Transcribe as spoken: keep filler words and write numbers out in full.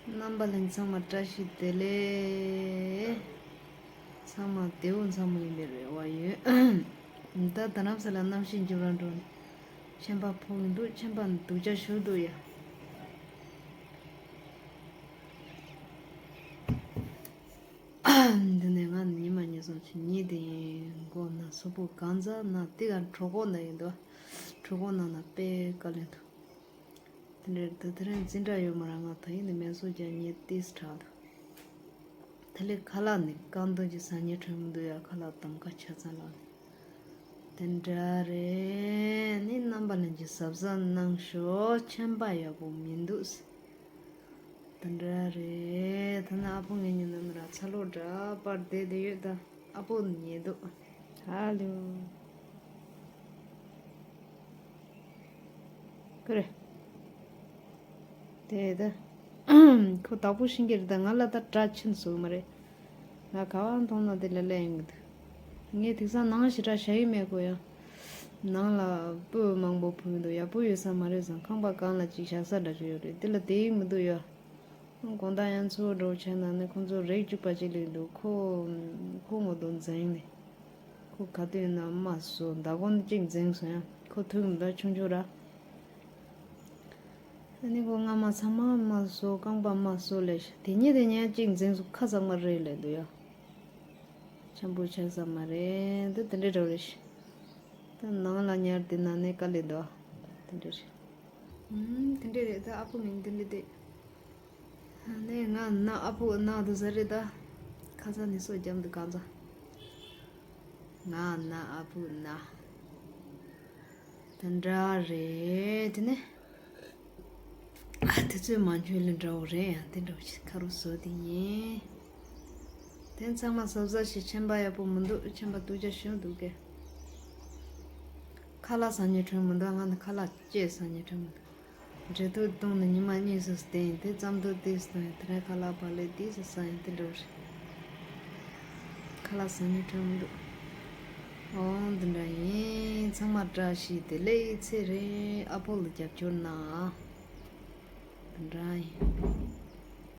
རྣམ་པ་ལྷན་ཚང་མ་བཀྲ་ཤིས་བདེ་ལེགས། ཚང་མ་བདེ་པོ་ཚང་མ་ཡིན་པའི་རེ་བ་ཡོད། ད་ད་ནམ་ས་ལ་གནམ་གཤིས་འགྱུར་བ་འགྲོ་ནས་ཆམ་པ་ཕོག་གི་འདུག་ཆམ་པ་སྡུག་ཅག་ཤོར་འདུག་ཡ། འདི་ནས་ང་ཉི་མ་ཉི་ཚང་ཆུ་ཉི་དེ་མགོ་ན་སོ་པོ་གང་ཚ་ན་དེ་ག་གྲོད་ཁོག་ན་ཡིན་འདུག་གྲོད་ཁོག་ན་ན་དཔེ་དཀའ་ལས་འདུག་དེ་འདྲའི་ད་དེ་རིང་འཛིན་གྲྭ་ཡོད་མ་ར་ང་ད་ཡིན་ནི་མེ་སོ་རྒྱག་ཉེ་ཏིས་དྲག་འདུག་དེ་ལས་ཁ་ལག་ནི་རྐང་འདོན་གྱི་ཟ་ཉེ་ཁྲོན་མི་འདུག་ཡ། ཁ་ལག་དམ་ཁ་ཆ་ཚང་ལག་ནི་དེ་འདྲ་རེད། ནི་རྣམ་པ་ལྷན་གྱིས་གཟབ་གཟབ་གནང་ཤོག་ཆམ་པ་ཡག་པོ་མི་འདུག་དེ་འདྲ་རེད། ད་ནི་ཨ་ཕོ་ངེད་གཉིས་ནང་ར་ཚ་ལོ་འདྲ་པར་བསྡད་དེ་ཡོད་ད། ཨ་ཕོ་ཉལ་འདུག་ཧ་ལོ། ཀུ་རེ། དེ་ད། ཁོ་བདག་པོ་ཤིང་གི་རེད་ད། ང་ལ་ད་དྲ་ཕྱིན་སོང་མ་རེད། ང་ག་བ་མཐོང་ན་དེ་ལ་ལས་ཡོང་གི་འདུག་ངས་དེང་སང་ནང་ཞེ་དྲག་བཞག་ཡི་མེད་གོ་ཡ། ནང་ལ་སྤོས་མང་པོ་ཕུལ་འདུག་ཡག་པོ་ཡོད་ས་མ་རེད་བསམ། ཁང་པ་གང་ལ་ཅིག་བཞག་ས་འདྲ་ཅིག་ཡོད་རེད། དེ་ལ་བསྡད་ཡི་མི་འདུག་ཡ། དགོང་དག་ཡང་འཚོ་བ་འགྲོ་བྱས་ན་ནི་ཁོང་ཚོ་རེག་བཅུག་པ་ཅིག་ལས་འདུག་ཁོ་ཁོ་ངོ་དོ་འཛིང་ནས། ཁོ་ག་དུས་ན་མ་སོ་ཟླ་གོང་གཅིག་འཛིང་སོང་ཡ། ཁོ་ཐུག་མི་འདུག་ཆུང་ཆུང་ར། ཨ་ནི་ཁོ་རྔ་མ་ཚང་མ་མ་སོ་རྐང་པ་མ་སོ་ལས་དེ་ཉིད་དེ་ཉིད་གཅིག་འཛིང་སོང་ཁ་ཚང་མ་རེད་ལས་འདུག་ཡ། ཆམ་པོ་ཆགས་ས་མ་རེད་འདི་དེ་འདྲའི་འདྲ་བོ་རེད་ཤི། ད་ནང་ལ་ཉར་དེ་ན་ནས་དཀའ་ལས་འདུག་ཨ། དེ་འདྲ་རེད། ཨུམ་དེ་འདྲ་རེད། ད་ཨ་ཕོ་མིན་དེ་འདྲ་དེ། ནས་ང་ན་ཨ་ཕོ་ན་དུ་ཟ་རེད་ད། ཁ་ཚ་ནི་སོ་རྒྱབ་འདུག་གང་ཚ། ང་ན་ཨ་ཕོ་ན། དེ་འདྲ་རེད་དེ་ནས། ཨ་དེ་ཚོའི་མ་འཇོན་ལས་འདྲ་བོ་རེད་ཡང་དེ་འདྲ་བོ་ཞིག་ཁ་རུ་བཟོ་དེ་ཡིན། དེ་ཚང་མ་གཟབ་གཟབ་ཞིག་ཆམ་པ་ཡག་པོ་མི་འདུག་ཆམ་པ་སྡུག་ཅག་ཤོར་འདུག་གས། ཁ་ལག་ཟ་ཉེ་ཁྲོན་མི་འདུག་ང་ནི་ཁ་ལག་ཅེས་ཟ་ཉེ་ཁྲོན་མི་འདུག་འབྲས་ཐུག་བཏུང་ནས་ཉི་མ་གཉིས་སུ་བསྟེན་དེ་ཙམ་དུ་ཏིས་དང་དེ་རིང་ཁ་ལག་བ་ལས་ཏིས་སུ་ཟ་ཡིན་དེ་འདྲ་བོ་རེད། ཁ་ལག་ཟ་ཉེ་ཁྲོན་མི་འདུག་ཨོང་དེ་འདྲ་ཡིན། ཚང་མ་བཀྲ་ཤིས་བདེ་ལེགས་ཚེ་རིང་ཨ་ཕོ་ལ་རྒྱབ་སྐྱོར་གནང་། དེ་འདྲ་ཡིན།